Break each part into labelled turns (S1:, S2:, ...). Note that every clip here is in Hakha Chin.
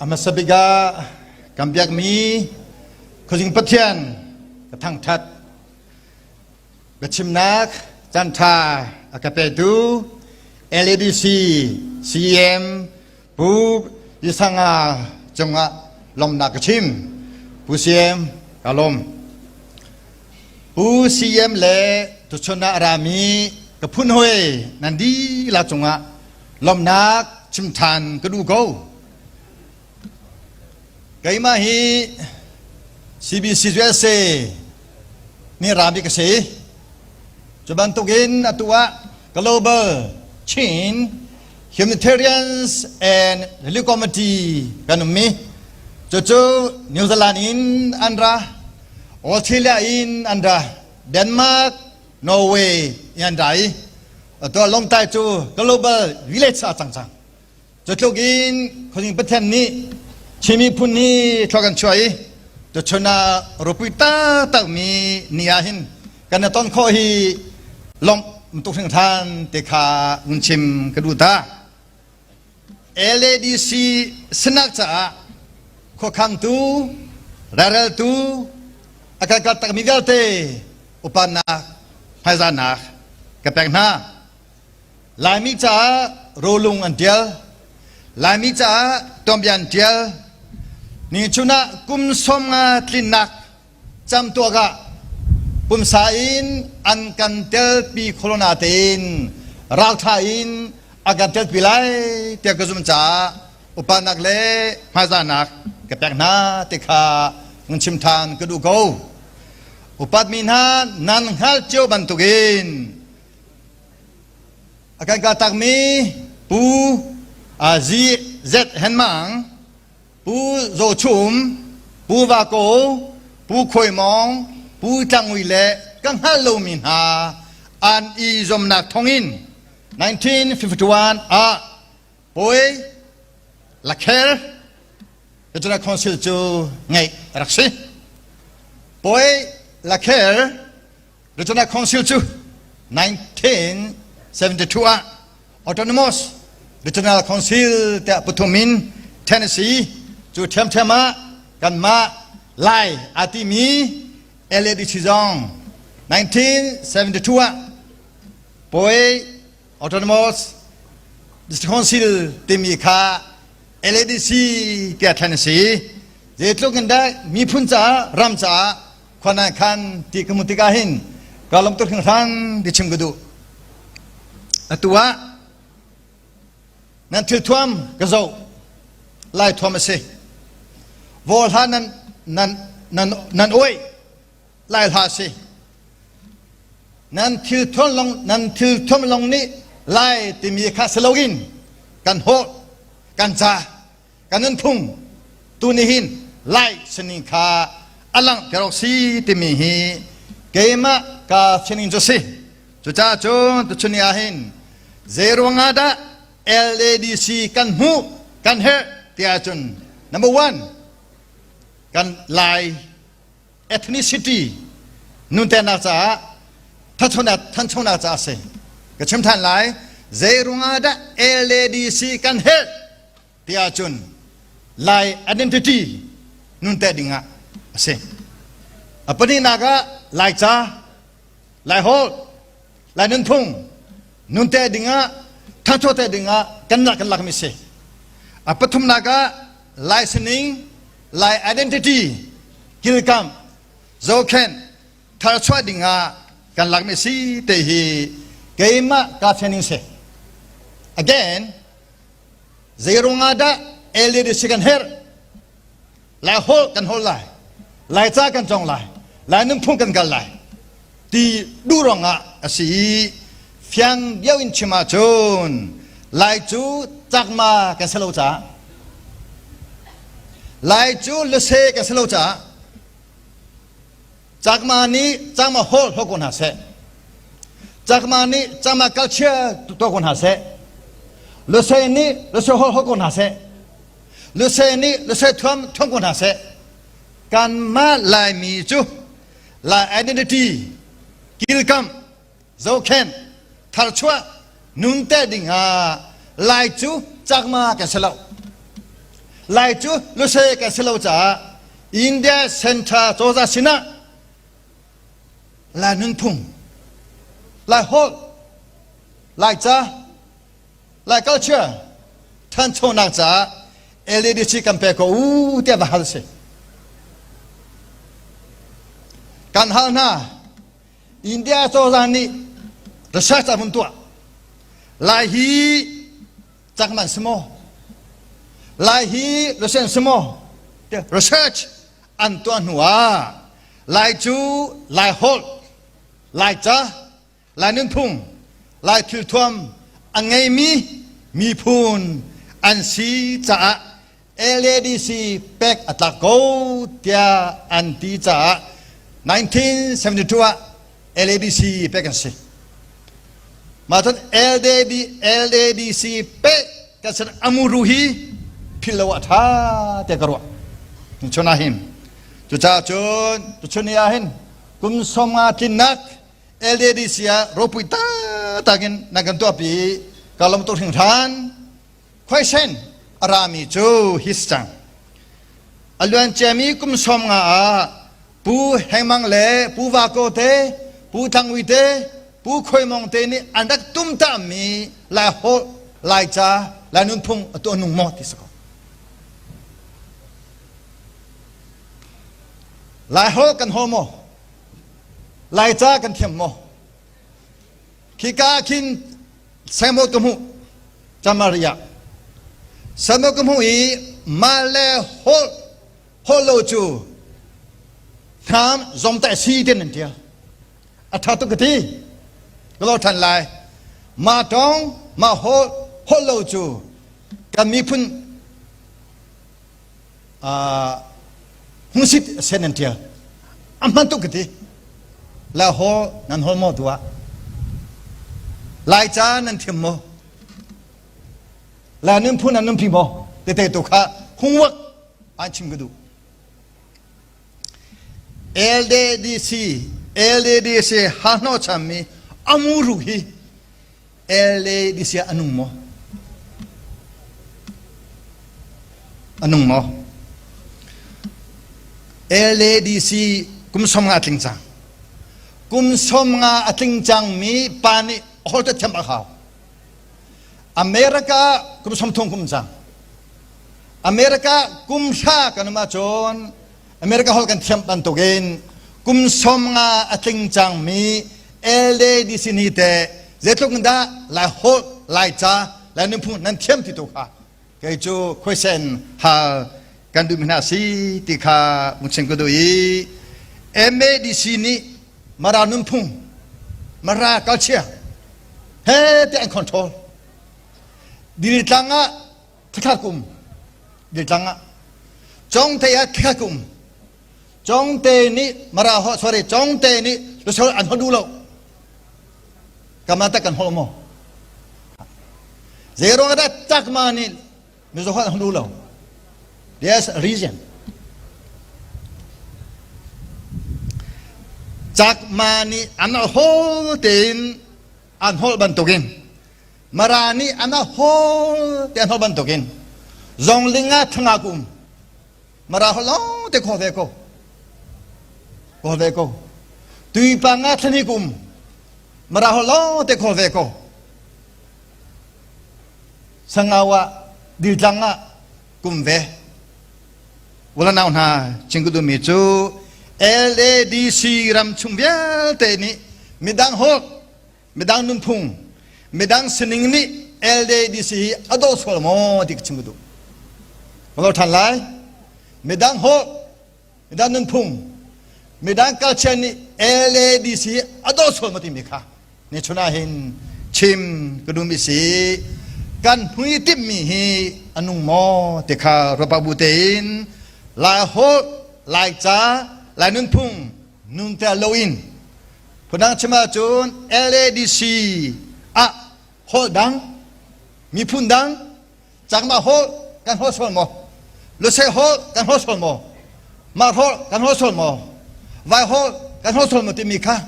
S1: A hmasa bik ah kan biakmi Khuazing Pathian ka thangṭhat. Biachimnak caanṭha a ka petu LADC CM Pu Isanga cungah lawmhnak ka chim. Pu CM ka lawm. Pu CM le tuchun ah a rami ka phun hawi nan dihlak cungah lawmhnak chim ṭhan ka duh ko. Keimah hi CBC USA nih rami ka si. Cu bantukin atu ah Global Chin Humanitarians and Relief Committee kan ummi. Cucu New Zealand in an ra, Australia in an ra, Denmark, Norway in an ra i atu ah Lawngtlai cu Global Village ah cang cang. Cutluk in Khuazing Pathian nih Chin miphun nih thlua kan chuah i tuchun ah ropui taktakmi ni ah hin kan i ton khawh hi lawmh tuk hringhran te kha hun chim ka duh ta. LADC sinak caah khuakhangtu, ralreltu, a kan kaltakmi vialte upanak, hmaizahnak ka pek hna. Laimi caah rolung an ṭial. Laimi caah tuanbia an ṭial. Ni chun ah kum 50 tlinnak camtuak ah pumsa in an kan telpi kholo natein ralṭha in a kan telpi lai tiah ka zumh caah upanak le hmaizahnak ka pek hna ti kha hun chim ṭhan ka duh ko. Upatmi hna nan hngalh cio bantukin A kan kaltakmi Pu Z Z Hen Mang, Pu Zaw Chum, Pu Va Ko, Pu Khuai Mawng, Pu Tlang Ui le ka hngalh lomi hna an i zuamnak thawngin 1951 ah Pawi Lakher Regional Council cu ngeih a rak si. Pawi Lakher Regional Council cu 1972 ah Autonomous Regional Council tiah pathum in Tennessee cu ṭhiamṭhiam ah kanmah Lai aa timi LADC zong 1972 ah Pawi Autonomous District Council timi kha LADC tiah thlen a si. Zeitluk in dah miphun caah ram caah khua khan ti ka hmuh tikah hin ka lawm tuk hringhran ti chim ka duh. Atu ah nan thilthuam ka zoh lai thuam a si. Vawl hla nan nan nan nan oih lai hla a si. Nan thilthuam long nan thilthuam long nih lai timi kha si loin kan hawh kan ca kan nunphung tu nih hin lai sining kha a langhter awk si timi hi keimah ka sining cu si. Cucaah cun tuchun ni ah hin zei ruangah dah LADC kan hmuh kan herh tiah cun number one kan Lai ethnicity nunternak caah thanchonak thanchonak caah a si. Ka chim than lai zei ruangah dah LADC kan herh tiah cun Lai identity nunter ding ah a si. A pahnihnak ah Laica, Laiholh, Lai nunphung nunter ding ah thanchoter ding ah kan lak kan lakmi si. A pathumnak ah Lai sining, Lai identity kilkamh, zohkhenh, tharchuah ding ah kan lakmi si te hi keimah ka fianing si. Again, Zeiruang ah dah LADC kan herh? Lai holh kan holh lai. Laica kan cawng lai. Lai nunphung kan kal lai. Ti duh ruangah a si i fiang deuh in chim ahcun Lai cu Cakma kan si lo caah Lai cu Luse kan si lo caah Cakma nih Cakma holh holh ko hna seh. Cakma nih Cakma culture tuah ko hna seh. Lusei nih Lusei holh holh ko hna seh. Lusei nih Lusei thuam thuam ko hna seh. Kanmah Laimi cu Lai identity kilkamh zohkhenh tharchuah nunter ding ah Lai cu Cakma kan si lo. Lai cu Lusei kan si lo caah India Central cozah sinah Lai nunphung, Lai holh, Lai ca, Lai culture ṭhanchonak caah LADC kan pe ko u tiah va hal si. Kan hal hna. India cozah nih research a vun tuah. Lai hi cakman si maw? Lai hi Russian si maw? Research an tuah hnu ah Lai cu Lai holh, Lai ca, Lai nunphung, Lai thilthuam a ngeimi miphun an si caah LADC pek a tlak ko tiah an ti caah 1972 ah LADC pek an si. Mah cun LAD, LADC pek kan sin amuru hi philh lo ah ṭha tiah ka ruah. Chun ah hin cucaah cun tuchun ni ah hin kum sawmnga tlinnak LADC ah ropui taktak in nan kan tuahpi ka lawm tuk hringhran. Khuaisen a rami cu hi si cang. A luanciami kum 50 ah Pu Hengmang le Pu Vako te, Pu Thangui te, Pu Khuaimong te nih an rak tumtahmi Lai holh, Lai ca, Lai nunphung a tuah nung maw ti si ko. Lai holh kan haw maw? Lai ca kan thiam maw? Khika khin Samuel ka hmuh Samaria Samuel ka hmuh i mah le holh holh lo cu hnam zomtaih si tin an tial a ṭha tuk ka ti ka lo ṭhan lai mah tawng mah holh holh lo cu kan miphun hmusit sen an ṭial a hman tuk ka ti la haw nan hawl maw tuah lai ca nan thiam maw la nunphun nan nunpi maw tete tu kha homework an chim ka duh LDDC LDDC ha hnawh chammi amuru hi LADC ah a nung maw? A nung maw? LADC kum 50 a tling cang. Kum 50 a tling cangmi pa nih holh thiam a hau. America kum 30 kum cang. America kum hra kan um ahcun America holh kan thiam bantukin kum 50 a tling cangmi LADC ni te zeitluk in dah Lai holh, Lai ca, Lai nunphung nan thiam ti tu kha kei cu khuaisen hal kan duhmi hna si ti kha mungching ka duh i MADC nih Mara nunphung, Mara culture he te an control. Diltlang ah thla kum diltlang ah Congte ah thla kum Congte nih Mara ho sorry Congte nih lusol an ho duh lo kamata kan hol maw zei ruang dah Chakma nih Mizo an ho duh lo there's a reason Chakma nih an hol tein an holh bantukin Mara nih an hawl te an holh bantukin zongling ah thangak um Mara holh lawng te kho ve ko kho ve ko tuipang ah thlani kum Mara holh lawng te kho ve ko Sangau ah diltlang ah kum ve Ulanau hna chingkudumi cu LADC ram chung vialte nih midang holh midang nunphung midang sining nih LADC hi a daw sual maw ti ka chim ka duh ka lo ṭhan lai midang holh midang nunphung midang culture nih LADC hi a daw sual maw timi kha ni chun ah hin chim ka duhmi si kan hmui timhmi hi a nung maw ti kha ruapa bu tein lai holh lai ca lai nunphung nunter loin Phundang chim ahcun LADC ah holh dang, miphun dang, Chakma holh kan holh sual maw? Lusei holh kan holh sual maw? Mar holh kan holh sual maw? Vai holh kan holh sual maw timi kha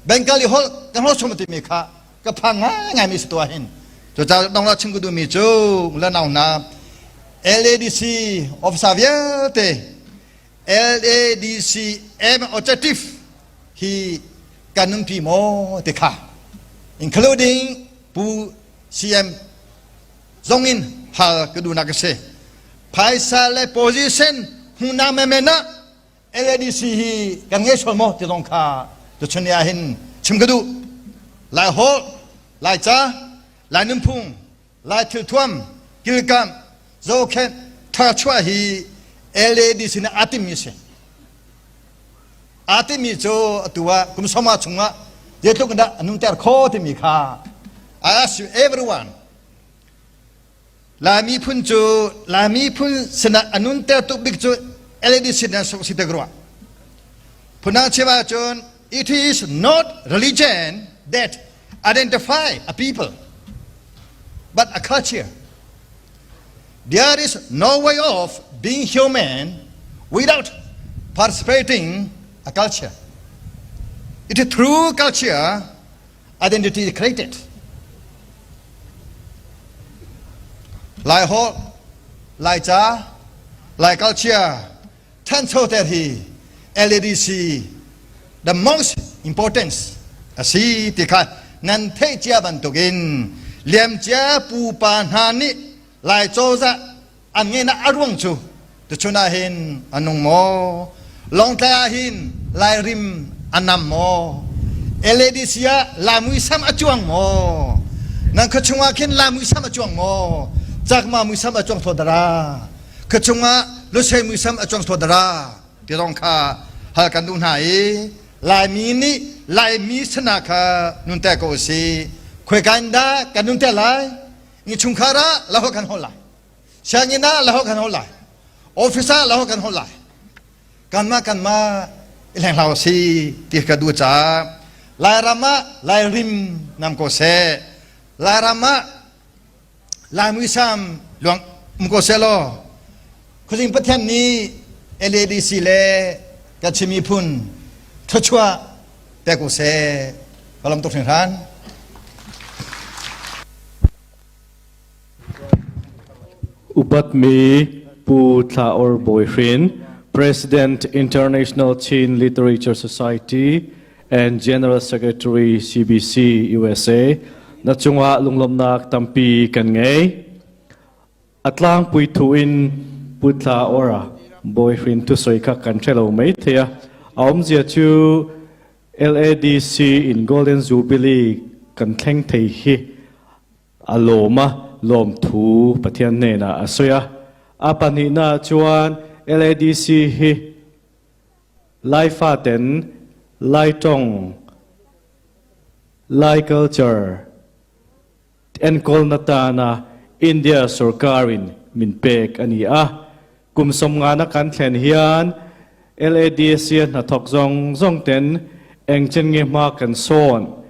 S1: Bengali holh kan holh sual maw timi kha ka phang ngaingai mi si tuah hin. Cucaah dong la chim ka duhmi cu la nau hna. LADC officer vialte LADC M objective hi kan nunpi maw ti kha including Pu CM zong in hal ka duhnak a si. Phaisa le position hmuhnak menmen ah LADC hi kan ngei sual maw ti zong kha tuchun ni ah hin chim ka duh. Lai holh, Lai ca, Lai nunphung, Lai thilthuam, kilkamh, zohkhenh, tharchuah hi LADC nih aa timmi a si. Aa timmi cu atu ah kum sawma chungah zeitluk in dah a nunter kho timi kha I ask you everyone Lai miphun cu Lai miphun sinah a nunter tuk bik cu LADC nan suk si te ruah. Phunang chim ahcun it is not religion that identify a people but a culture. There is no way of being human without participating a culture. It is through culture identity is created. Lai holh, Lai ca, Lai culture, thanchoter hi LADC the most important a si ti kha nan theih cia bantukin liamcia pupa hna nih Lai cozah an ngeihnak a ruang cu tuchun ah hin a nung maw Lawngtlai ah hin Lairim a nam maw LADC ah Lai muisam a cuang maw nan khuachung ah khin Lai muisam a cuang maw Chakma muisam a cuang thaw dara khuachung ah Lusei muisam a cuang thaw dara ti zong kha hal kan duh hna i Laimi nih Laimi sana kha nunter ko usih khoika in dah kan nunter lai innchungkhar ah lahawh kan hol lai sianginn ah lahawh kan hol lai office ah lahawh kan hol lai kanmah kanmah i hleng hlah si ti ka duh caah Lairam ah Lairim nam ko seh Lairam ah Lai muisam luang um ko seh law khuazing Pathian nih LADC le kan Chin miphun thluachuah pek u seh ka lawm tuk hringhran.
S2: Upatmi Pu Thla Or Bawi Hrin, President International Chin Literature Society and General Secretary CBC USA, na cungah lunglawmhnak tampi kan ngei. A tlangpui thu in Pu Thla Or Bawi Hrin thusawi kha kan hre lo mai thei a. A awmzia cu LADC in Golden Jubilee kan thleng thei hi a lawm a lawmthu Pathian hnenah a sawi a. A pahnihnak chuan LADC hi Laifa ten Lai tong Lai culture enkawlna tana India sorkar in min pek a ni a. Kum 50 na kan thlen hian LADC hnathawk zawng zawng ten engchen nge hma kan sawn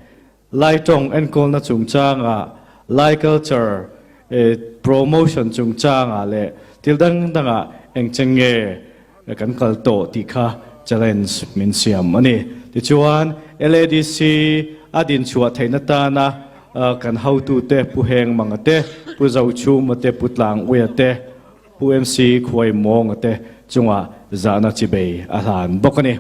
S2: Lai tong enkawlna chungchangah Lai culture promotion chungchangah le thil dangdang ah engchen nge kan kal tawh tih kha challenge min siam a ni. Tichuan LADC a din chhuah theihna tana kan hotute Pu Heng Manga te, Pu Zo Chuma te, Pu Tlang Uia te, Pu MC Khuai Mawnga te chungah zahna chibei a hlan bawk a ni.